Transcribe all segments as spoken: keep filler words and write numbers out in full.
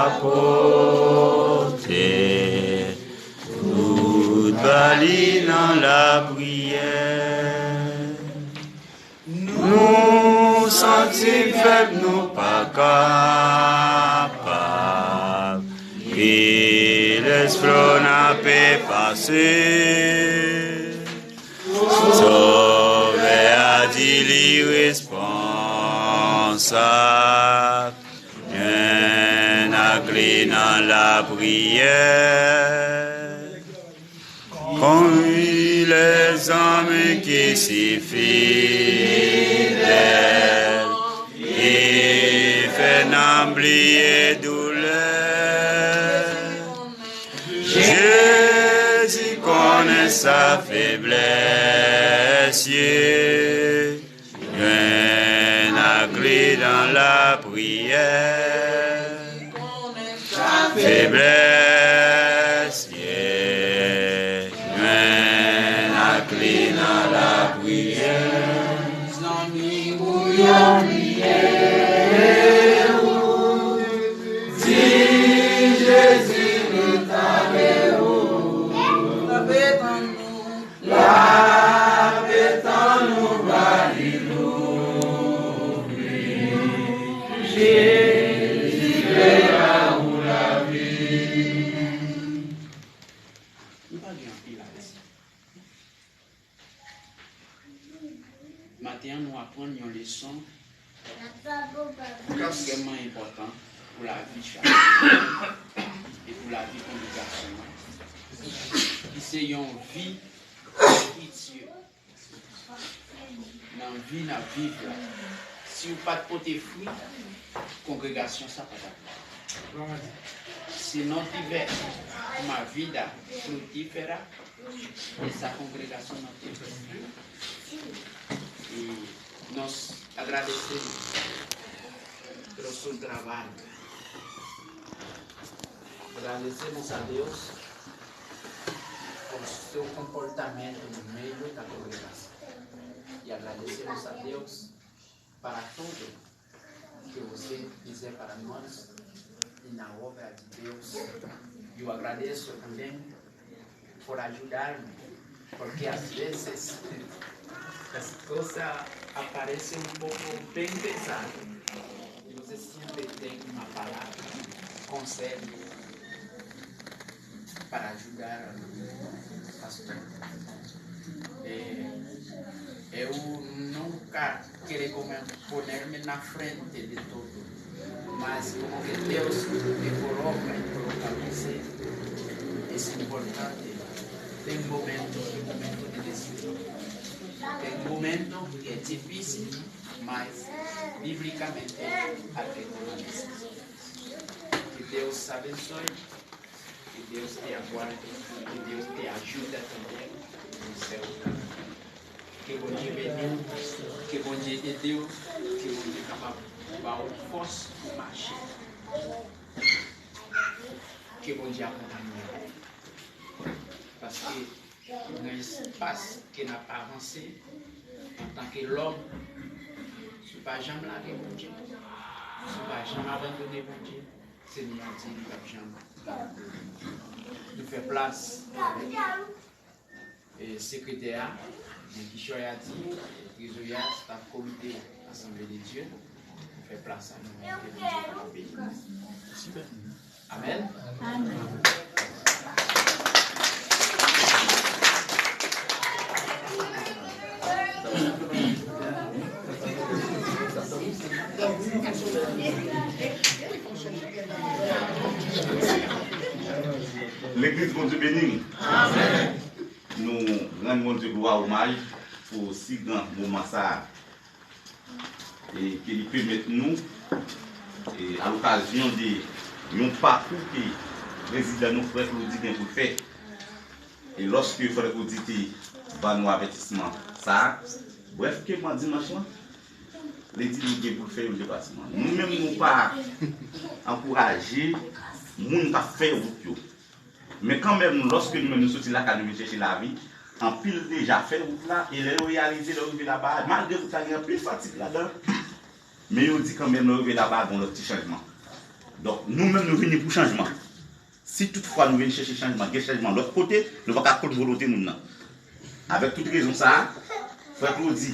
apòte tout ba li nan lapriyè. Nou santi fèb, nou pa kapab, e lèsplò n ape pase. Sovè a di li responsab, jwenn ak li nan lapriyè. Konvi lèzòm ki si fidèl, ki fè n bliye doulè. Jezi konnen sa feblès ye. Jwenn ak li nan lapriyè. Feblès ye. Jwenn ak li nan lapriyè. Zanmi, ou yo bliye ou. Di Jezi li tande ou. L ape tann ou. L ape tann ou ba li louvri. Jezi vle ba ou lavi. Nou pa gen anpil a di. Maten an, nou aprann yon leson ki ekstrèmman enpòtan pou lavi chak moun e pou lavi kongregasyon an, ki se yon vi spirityèl. Nan vi n ap viv la, si w pa t pote fwi, kongregasyon sa pa t ap la. Se non ti vè, uma vida frutífera, esa congregación no tiene. E nos agradecemos pelo su trabajo. Agradecemos a Dios por su comportamiento en medio de la congregación. Y agradecemos a Dios para todo que usted dice para nós e na obra de Deus. Eu agradeço também por ajudar-me, porque às vezes as coisas aparecem um pouco bem pesado. E você sempre tem uma palavra, um conselho para ajudar pastor. Eh, eu nunca quero ponerme na frente de todo, mas como que Deus me coloca e coloca você, é importante. Tem momentos, tem momentos de decisão. Tem momentos que é difícil, mas biblicamente há que tomar decisões. Que Deus abençoe. Que Deus te aguarde, que Deus te ajuda também no seu caminho. Que Bondye beni w, que Bondye ede w, que Bondye kapab ba w fòs pou mache. Que Bondye akonpanye w. Paske nan espas ke n ap avanse antanke lòm, si w pa janm lage Bondye, si w pa janm abandone Bondye, Senyè a di li p ap janm. Nou fè plas avèk, e, sekretè a, men kichòy a di, e, trezorye a, staf komite Asanble de Dye, nou fè plas a nou, ke Bondye kapab beni nou. Amèn. Amèn. Legliz, Bondye beni w. Nou rann Bondye glwa, omaj pou si gran moman sa a. E ke li pèmèt nou, e, a lokazyon de yon pakou ke prezidan nou, Frè Claudy, gen pou l fè. E lòske Frè Claudy te ban nou avètisman sa a, brèf, ke mwen dimanch lan, li di li gen pou l fè yon deplasman. Nou menm, nou pa ankouraje moun k ap fè wout yo. Men kanmenm, lòske nou menm nou soti lakay nou vin chèche lavi, anpil deja fè wout la, e lè yo reyalize, lè yo rive laba, malgre wout la gen anpil fatig ladan, men yo di kanmenm, lè yo rive laba, gen yon lòt ti chanjman. Donk, nou menm, nou vini pou chanjman. Si toutfwa nou vin chèche chanjman, gen chanjman lòt kote, nou pa ka kont volonte moun nan. Avèk tout rezon sa a, frè Claudy,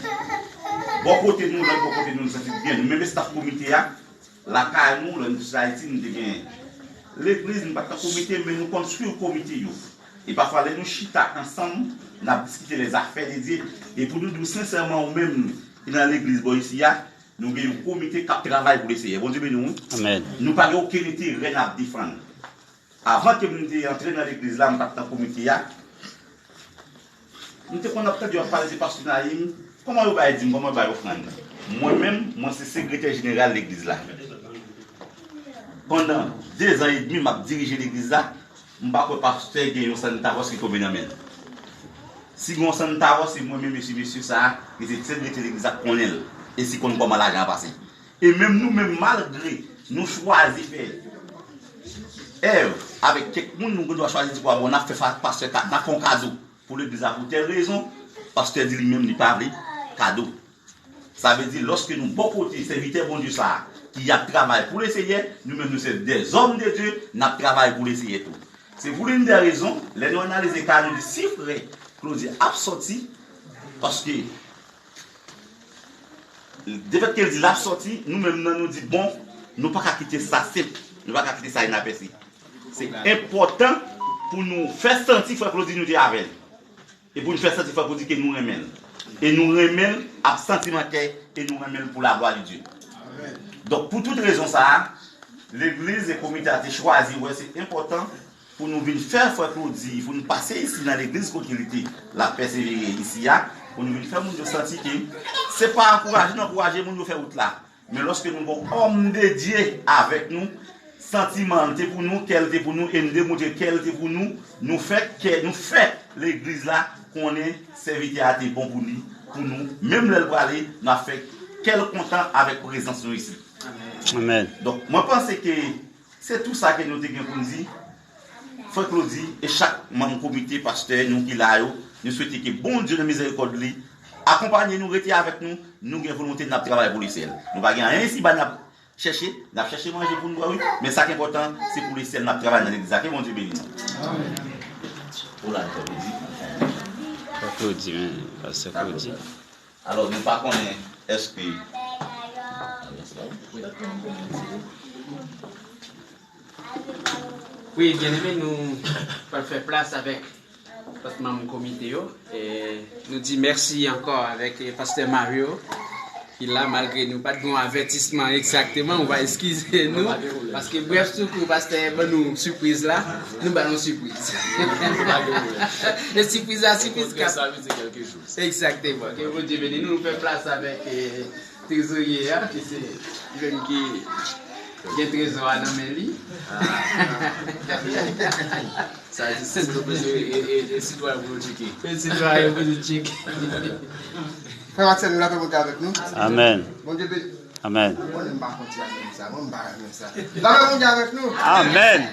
bò kote nou, lòt bò kote nou, nou santi byen. Nou menm estaf komite a, lakay nou, lè nou te sot Ayiti, nou te gen legliz, nou pa t nan komite, men nou konn swiv komite yo. E pafwa, lè nou chita ansanm, n ap diskite lèzafè de Dye. E pou nou di w sensèman, ou menm ki nan legliz bò isi a, nou gen yon komite k ap travay pou Leseyè. Bondye beni w, wi. Amèn. Nou pa gen okenn enterè n ap defann. Avan ke m te antre nan legliz la, m pa t nan komite a. M te konn ap tande yo ap pale de pastè Nahim. Kòman yo bay dim, kòman yo bay ofrann? Mwen menm, mwen se sekretè jeneral legliz la. Pandan dezan edmi m ap dirije legliz la, m pa kwè pastè gen yon sannitavòs ki tonbe nan men l. Si gen yon sannitavòs, se mwen menm, mesye, mesye sa a, ki se sekretè legliz la, k konnen l, e si konn kòman lajan an pase. E menm nou menm, malgre nou chwazi fè èv avèk kèk moun, nou gendwa chwazi di, bon, n ap fè fa-, pastè ka-, n ap fè yon kado pou legliz la pou tèl rezon, pastè di li menm li pa vle kado. Sa vle di, lòske nou bò kote sèvitè Bondye sa a ki ap travay pou Leseyè, nou menm nou se dèzòm de Dye, n ap travay pou Leseyè tou. Se pou l'une des raisons, lè nou analize ka, nou di si frè Claudy ap sòti, paske defèt ke l di l ap sòti, nou menm nan nou di, bon, nou pa ka kite sa senp, nou pa ka kite sa inapèsi. Se enpòtan pou nou fè santi frè Claudy nou te avè l. E pou nou fè santi frè Claudy ke nou renmen l. E nou renmen l ak santiman kè, e nou renmen l pou laglwa de Dye. Donk, pou tout rezon sa a, legliz e komite a te chwazi wè se enpòtan pou nou vin fè frè Claudy, pou nou pase isi nan legliz kote li te, l ap pèsevere isi a, pou nou vin fè moun yo santi ke se pa ankouraje nou ankouraje moun yo fè wout la. Men lòske nou gen yon òm de Dye avèk nou, santiman l te pou nou, kè l te pou nou, e nou demontre kè l te pou nou, nou fè kè, nou fè legliz la konnen sèvitè a te bon pou li, pou nou. Menm lè l prale, n ap fè kè l kontan avèk prezans nou isi. Amèn. Donk, mwen panse ke se tou sa ke nou te gen pou n di. Frè Claudy e chak manm komite, pastè nou ki la yo, nou swete ke Bondye nan mizèrikòd li akonpanye nou, rete avèk nou. Nou gen volonte, n ap travay pou Leseyè. Nou pa gen anyen isiba n ap chèche, n ap chèche manje pou n bwè, wi, men sa k enpòtan, se pou Leseyè n ap travay nan legliz la. Ke Bondye beni nou. Pou la, frè Claudy. Frè Claudy, men, pastè Claudy. Alò, nou pa konnen èske. Wi, byeneme, nou pral fè plas avèk lòt manm komite yo. E nou di mèsi ankò avèk, e, pastè Mario, ki la, malgre nou pa t gen yon avètisman egzakteman, ou va eskize nou, paske brèf sou kou pastè ban nou sipriz la, nou ba nou sipriz. E sipriz la, sipriz k ap Egzakteman. Ke Bondye beni nou. Nou fè plas avèk, eh, trezorye a, ki se li menm ki gen trezò a nan men li. Sa di se nou bezwen, e, e, e sitwayen pou nou tcheke. E sitwayen pou nou tcheke. Frè Mathieu, nou lapè Bondye avèk nou. Amèn. Bondye beni. Amèn. Mwen, m pa konn ti afè sa. Mwen, m pa renmen sa. Lapè Bondye avèk nou. Amèn.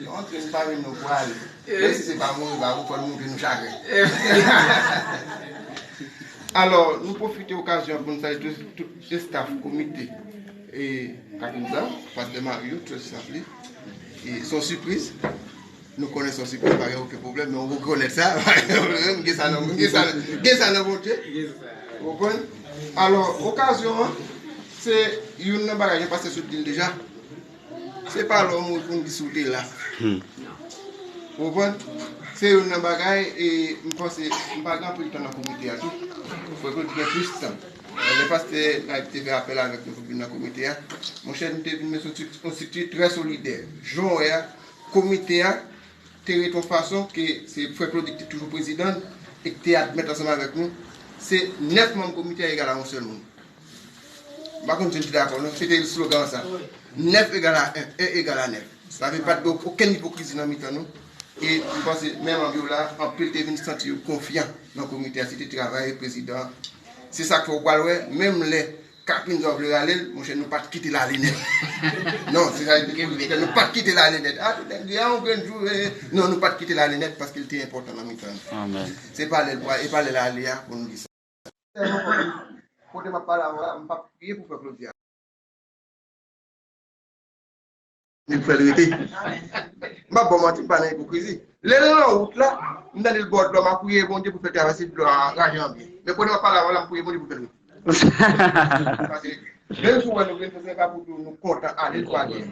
Nou antre, nou pa vin, nou pwale. Menm si se pa mouri, ba ou fò nou montre nou chagren. Alò, nou pwofite okazyon an pou nou salye tout, tout estaf komite e Kapinza, pastè Mario, tout estaf li. E se yon sipriz. Nou konnen se yon sipriz, pa gen okenn pwoblèm, men ou rekonèt sa. M gen sa nan, m gen sa, gen sa nan Bondye. Ou konprann? Alò, okazyon an, se youn nan bagay, jan pastè sot di l deja. Se pa lè w mouri pou n di si w te la. Hmm. Ou konprann? Se youn nan bagay, e m panse, m pa gen anpil tan nan komite a tou. Fòk yo gen plis tan. Lè pastè Nayib te fè apèl avèk nou pou vin nan komite a, monchè, nou te vin met yon strikti, yon strikti trè solidè. Jan w wè a, komite a te ret yon fason ke se frè Claudy ki te toujou prezidan l e ki te admèt ansanm avèk nou, se nèf manm komite a egal a yon sèl moun. M pa konn si n te dakò, non? Se te slogan sa. Nèf egal a en, en egal a nèf. Sa vle pa t gen okenn ipokrizi nan mitan nou. E m panse menm an byo la, anpil te vin santi yo konfyan nan komite a, se te travay prezidan an. Se sa k fè w pral wè, menm lè Kapinza vle rale l, monchè, nou pa t kite l ale nèt. Non, se sa li te vle fè, nou pa t kite l ale nèt. A, tout nèg di, a, yon grenn jou, eh, non, nou pa t kite l ale nèt, paske l te enpòtan nan mitan nou. Amèn. Se pa lè l pral, e pa lè l ale a pou nou di sa. Kote m ap pale avè w la, m p ap priye pou frè Claudy a. Li pou fè l rete. M p ap ba w manti, m pa nan ipokrizi. Lè l nan wout la, m tande l bò dlo, m ap priye Bondye pou fè l travèse dlo a raje an byen. Men kounye a m ap pale avè w la, m priye Bondye pou fè l rete. Paske menm si w wè nou vin fè se pa pou di w nou kontan ale l pwale.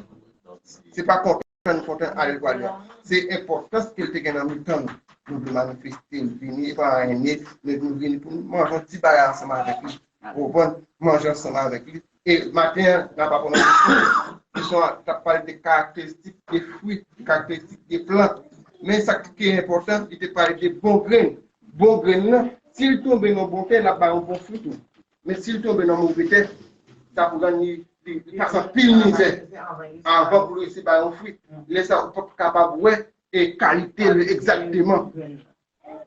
Se pa kontan nou kontan ale l pwale. Se enpòtans ke l te gen nan mitan nou. Nou vle manifeste, l vini, e pa anyen nèt, men nou vini pou nou manje yon ti bagay ansanm avèk li. Ou konprann? Manje ansanm avèk li. E maten an, n ap aprann yon leson. Leson an t ap pale de karakteristik de fwi, karakteristik de plant. Men sa ki enpòtan, li te pale de bon grenn. Bon grenn nan, si l tonbe nan bon tè, l ap bay yon bon fwi tou. Men si l tonbe nan move tè, sa pou rann li, li, li pase anpil mizè anvan pou l resi bay yon fwi. Lè sa, ou p ap kapab wè e kalite l egzakteman.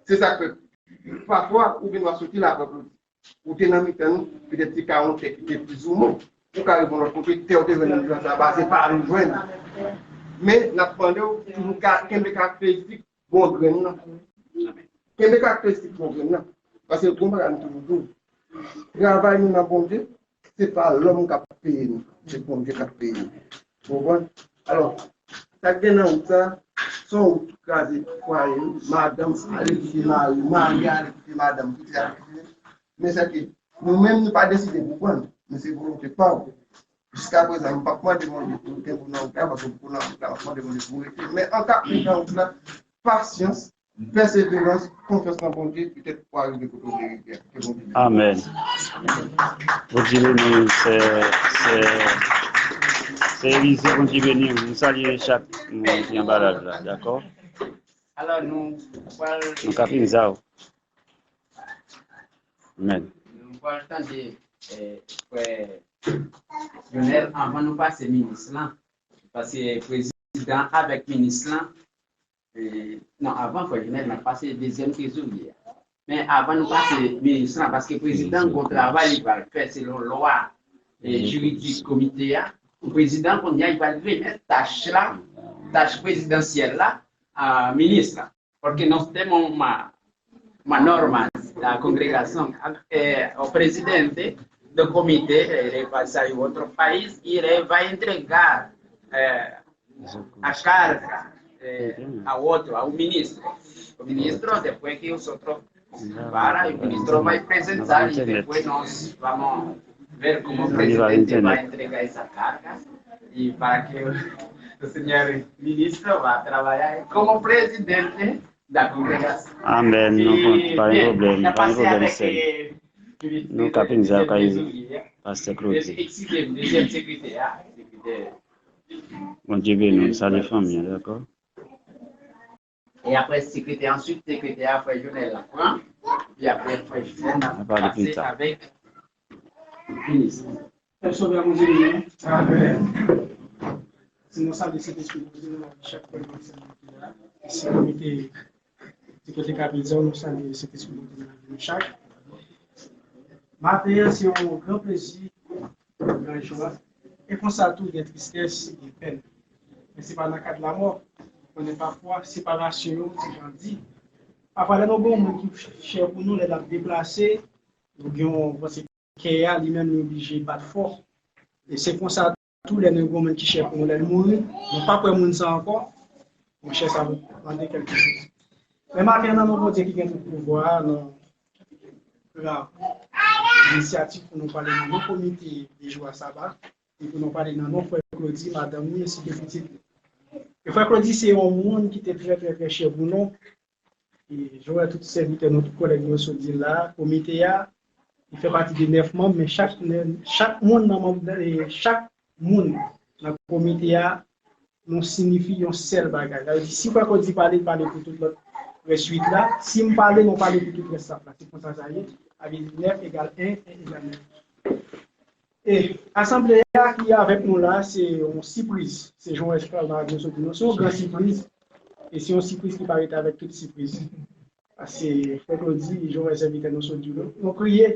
Se sa k fè, pafwa, ou vin wè soti la, pèp. Ou te nan mitan nou, petèt se ka yon tè ki te plizoumwen. Ou ka rive yon lòt kote, tè ou te jwenn nan mitan sa, ba se pa ou jwenn. Men, n ap mande w, toujou ka, kenbe karakteristik bon grenn nan. Kenbe karakteristik bon grenn nan. Paske bon bagay nou toujou di w. Travay nou nan Bondye, se pa lòm k ap peye nou, se Bondye k ap peye nou. Ou konprann? Alò, sa k gen nan wout sa, se yon wout ki kraze fwaye yo, madanm ale kite mari, mari ale kite madanm, pitit ale kite. Men sa ke nou menm nou pa deside pou pran, men se volonte pa w. Jiskaprezan, m p ap mande Bondye pou l gen pou nan wout la, paske pou nan wout la, m ap mande Bondye pou rete. Men an ka pran nan wout la, pasyans, pèseverans, konfyans nan Bondye, petèt w a rive kote w vle rive a. Ke Bondye beni. Amèn. Bondye beni w, sè, sè, sè Elize, Bondye beni w. M salye chak moun ki anba live la, dakò? Alò, nou pral Nou ka fin za w. Amèn. Nou pral tande, eh, frè Lionel, anvan nou pase minis lan, paske prezidan avèk minis lan, eh, non, avan frè Lionel, n ap pase dezyèm trezorye a. Men avan nou pase minis lan, paske prezidan gon travay li pral fè selon lwa, eh, jiridik komite a. Prezidan, kounye a, li pral remèt tach la, tach prezidansyèl la, a minis la. Porque nós temos uma, uma norma da congregação, eh, o presidente do comitê, ele vai sair outro país e ele vai entregar, eh, a carga, eh, a outro, ao ministro. O ministro, depois que os outros para, o ministro vai apresentar e depois nós vamos ver como o presidente vai entregar essa carga e para que o, o senhor ministro vá trabalhar como presidente da congregação. Amèn. Nou konn, pa gen pwoblèm, pa gen pwoblèm, sè. Nou ka fin za w kay pastè Claudy. Bondye beni w, salye fanmi an, dakò? E apre sekretè, answit sekretè a, frè Jonel la pran. Epi apre frè Jonel la pase avèk minis. Pèp Sovè Bondye nou. Amèn. Si nou salye Sentespri Bondye nan lavi chak frè e sè nou ki la. Si nou mete ti kote kapitan, nou salye Sentespri Bondye nan lavi nou chak. Maten an, se yon gran plezi, gran jwa. E konsa tou, gen tristès, gen pèn. Men se pa nan kad lamò. Konnen pafwa, separasyon yo, se jan di. Pafwa, lè nou gen yon moun ki chè pou nou, lè l ap deplase, nou gen yon panse kè a, li menm, li oblije bat fò. E se konsa tou, lè nou gen yon moun ki chè pou nou, lè l mouri, nou p ap wè moun sa ankò, monchè, sa mande kèlke chòz. Men maten an, nan non Bondye ki gen tout pouvwa a, nan la inisyativ pou nou pale nan non komite de jou a saba, e pou nou pale nan non frè Claudy, madanm li, ensi ke pitit li. E frè Claudy se yon moun ki te trè, trè, trè chè pou nou. E jan w wè tout sèvitè nou, tout kòlèg nou yo sot di l la, komite a, li fè pati de nèf manm, men chak, chak moun nan manm, e chak moun nan komite a, nou siyifi yon sèl bagay. Sa vle di, si frè Claudy pale, l pale pou tout lòt rès uit la. Si m pale, nou pale pou tout rès staf la. Se konsa sa ye. Sa vle di nèf egal en, en egal nèf. E asanble a ki avèk nou la, se yon sipriz. Se jan w wè Charles Marie sot di nou, se yon gran sipriz. E se yon sipriz ki pa rete avèk tout sipriz. Paske frè Claudy, jan w wè sèvitè nou sot di nou, nou priye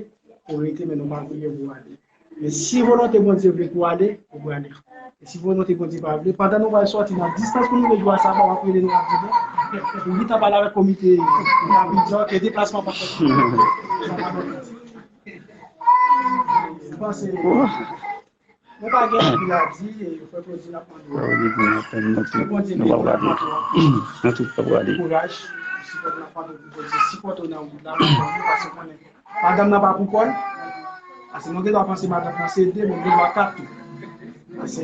pou rete, men nou pa priye pou ale. Men si volonte Bondye vle pou ale, ou prale. E si volonte Bondye pa vle, pandan nou pral sòti nan distans pou nou rive jou a saba, w ap rele nou, w ap di, bon, ou gentan pale avèk komite, w ap di, ok, deplasman pa fèt. Ou panse, Nou pa gen anpil a di, e, frè Claudy, n ap mande w. Frè Claudy, nou ap tann nou tout. Frè Claudy, nou p ap rate. Nou tout p ap rate. Kouraj, sipòt n ap mande w pou Bondye sipòte w nan wout la, paske w konnen, madanm nan pa pou kò l. Paske nou gen dwa panse madanm nan se de, men nou gen dwa kat tou. Paske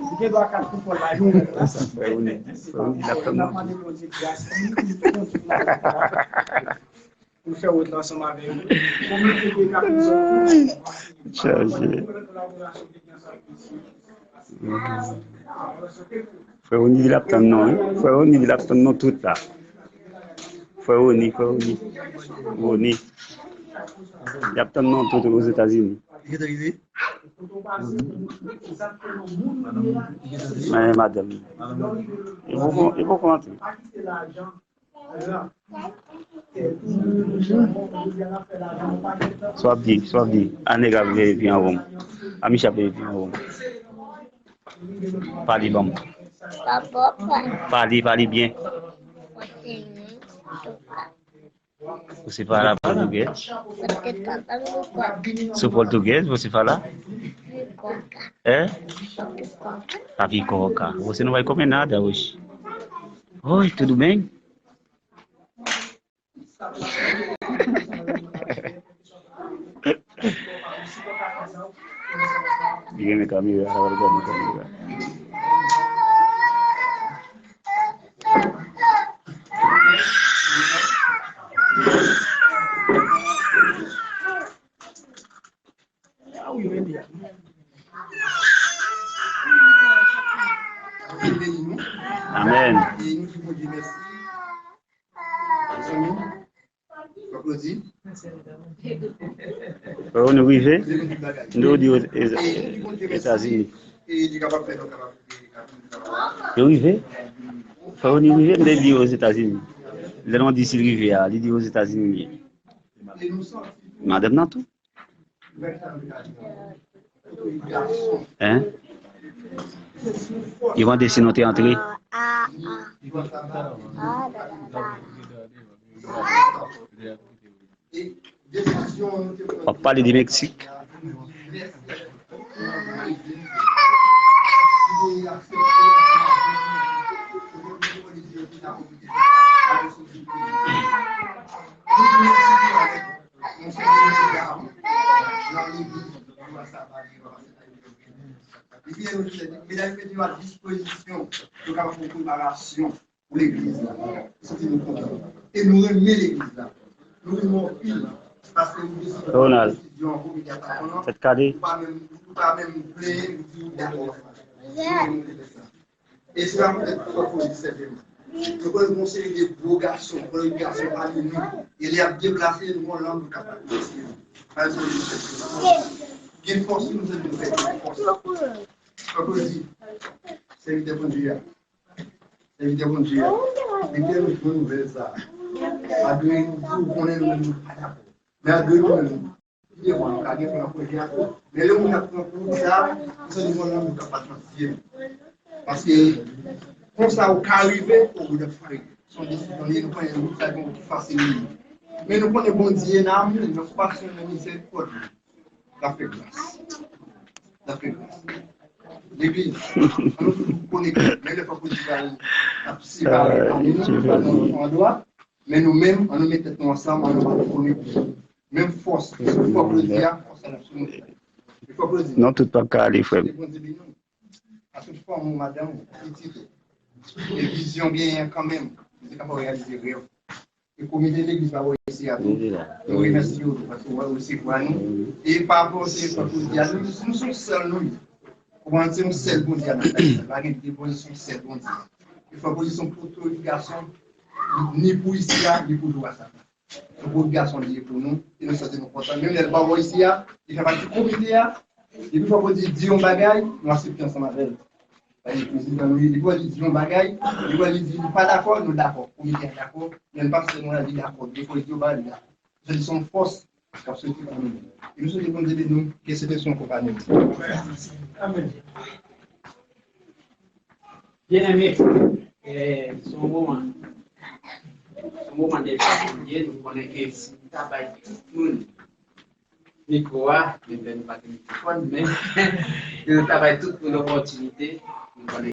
nou gen dwa kat pou kò l la, nou menm la. Sa frè Rony, frè Rony, n ap tann nou. N ap mande Bondye gras pou nou, pou nou kondui nan wout la. Pou fè wout la ansanm avè yo. Komite de kapitizon. Chaje. Frè Rony di l ap tann nou, wi. Frè Rony di l ap tann nou tout la. Frè Rony, frè Rony. Rony. Li ap tann nou tout Ozetazini. Li gentan rive? Men madanm. Li poko, li poko antre. Sa w ap di, sa w ap di. A nèg ap veye pi anwo m. A Micha ap veye pi anwo m. Pale ban m. Pale, pale byen. Você fala português? Sou pòtugèz, você fala? Hein? Papikoka. Você não vai comer nada hoje. Oi, tudo bem? Dígame, Camila, ahora con Camila. Amèn. Frè Rony rive? Nou di Etazini. Yo rive? Frè Rony rive, m te di Ozetazini. Lè nou di si l rive a, li di Ozetazini li ye. Madanm nan tou. Hein? Yo mande si nou te antre. W ap pale de Meksik. Li gen nou chèche, medam yo met yo a dispozisyon, yo kapab fè yon preparasyon pou legliz la. Santi nou kontan. E nou renmen legliz la. Nou renmen anpil. Paske nou deside pran desizyon an komite a pa konnen. Tèt kale. Ou pa menm, ou pa menm plenyen, ou di ou dakò. Nou renmen legliz la. E se pa poutèt fòk pou di sèlman. Nou konnen gon seri de gwo gason, gwo gason pami nou. E lè y ap deplase, nou gon lanm nou kapab pase. Pa egzanp, gen fòs nou, nou fè gen fòs. Fòk nou di, sèvitè Bondye a, sèvitè Bondye a, depi lè nou jwenn nouvèl sa a, malgre nou di ou konnen nou menm nou pa dakò. Men malgre nou menm, Devan nou ka gen pou nan pwojè a tou. Men lè moun ap pran kouri sa, se nou menm nou ka pa t nan zye nou. Paske konsa ou ka rive au bout de fare. Se yon desizyon li ye, nou konnen nou sa gen ki fasil li ye. Men nou konnen Bondye nan amour, nan konpasyon, nan mizèrikòd li. L ap fè gras. L ap fè gras. Legliz, ann nou toujou konekte. Men lè fòk ou di sa, n ap separe pami nou, nou pa nan yon andwa. Men nou menm, ann nou met tèt nou ansanm, ann nou pa konekte. Menm fòs, fòk yo di a, fòs sa n ap sou nou. Fòk yo di. Non, tout p ap ka ale, frè m. Ke Bondye beni w. Paske fanmi w, madanm ou, pitit ou. E vizyon w genyen an kanmenm, Bondye kapab reyalize rèv. E komite legliz la wè isi a tou. Nou remèsye w tou, paske w resevwa nou. E pa rapò se fòk yo di a, nou, nou se yon sèl nou ye. Ou konprann, se yon sèl Bondye a nan kay sa. Pa gen de Bondye, se yon sèl Bondye. E fòk yo di se yon pwototigason, ni pou isi a, ni pou jou a sa. Yon gwo gason li ye pou nou, e nou santi nou kontan. Menm lè l pa wè isi a, li fè pati komite a, depi fò Bondye di yon bagay, nou aksepte ansanm avè l. Paske prezidan nou ye, depi wè li di yon bagay, depi wè li di li pa dakò, nou dakò. Komite a dakò, menm pastè nou la, li dakò. Depi fò li di yon bagay, li dakò. Sa se yon fòs k ap soti pou nou. E nou swete Bondye beni nou, ke se te yon konpani. Amèn. Byeneme, eh, se yon moman, se yon moman de jwa pou nou ye, nou konnen ke si nou ta bay tout moun, mikwo a, men lè nou pa gen mikwofòn, men nou ta bay tout moun opòtinite, nou konnen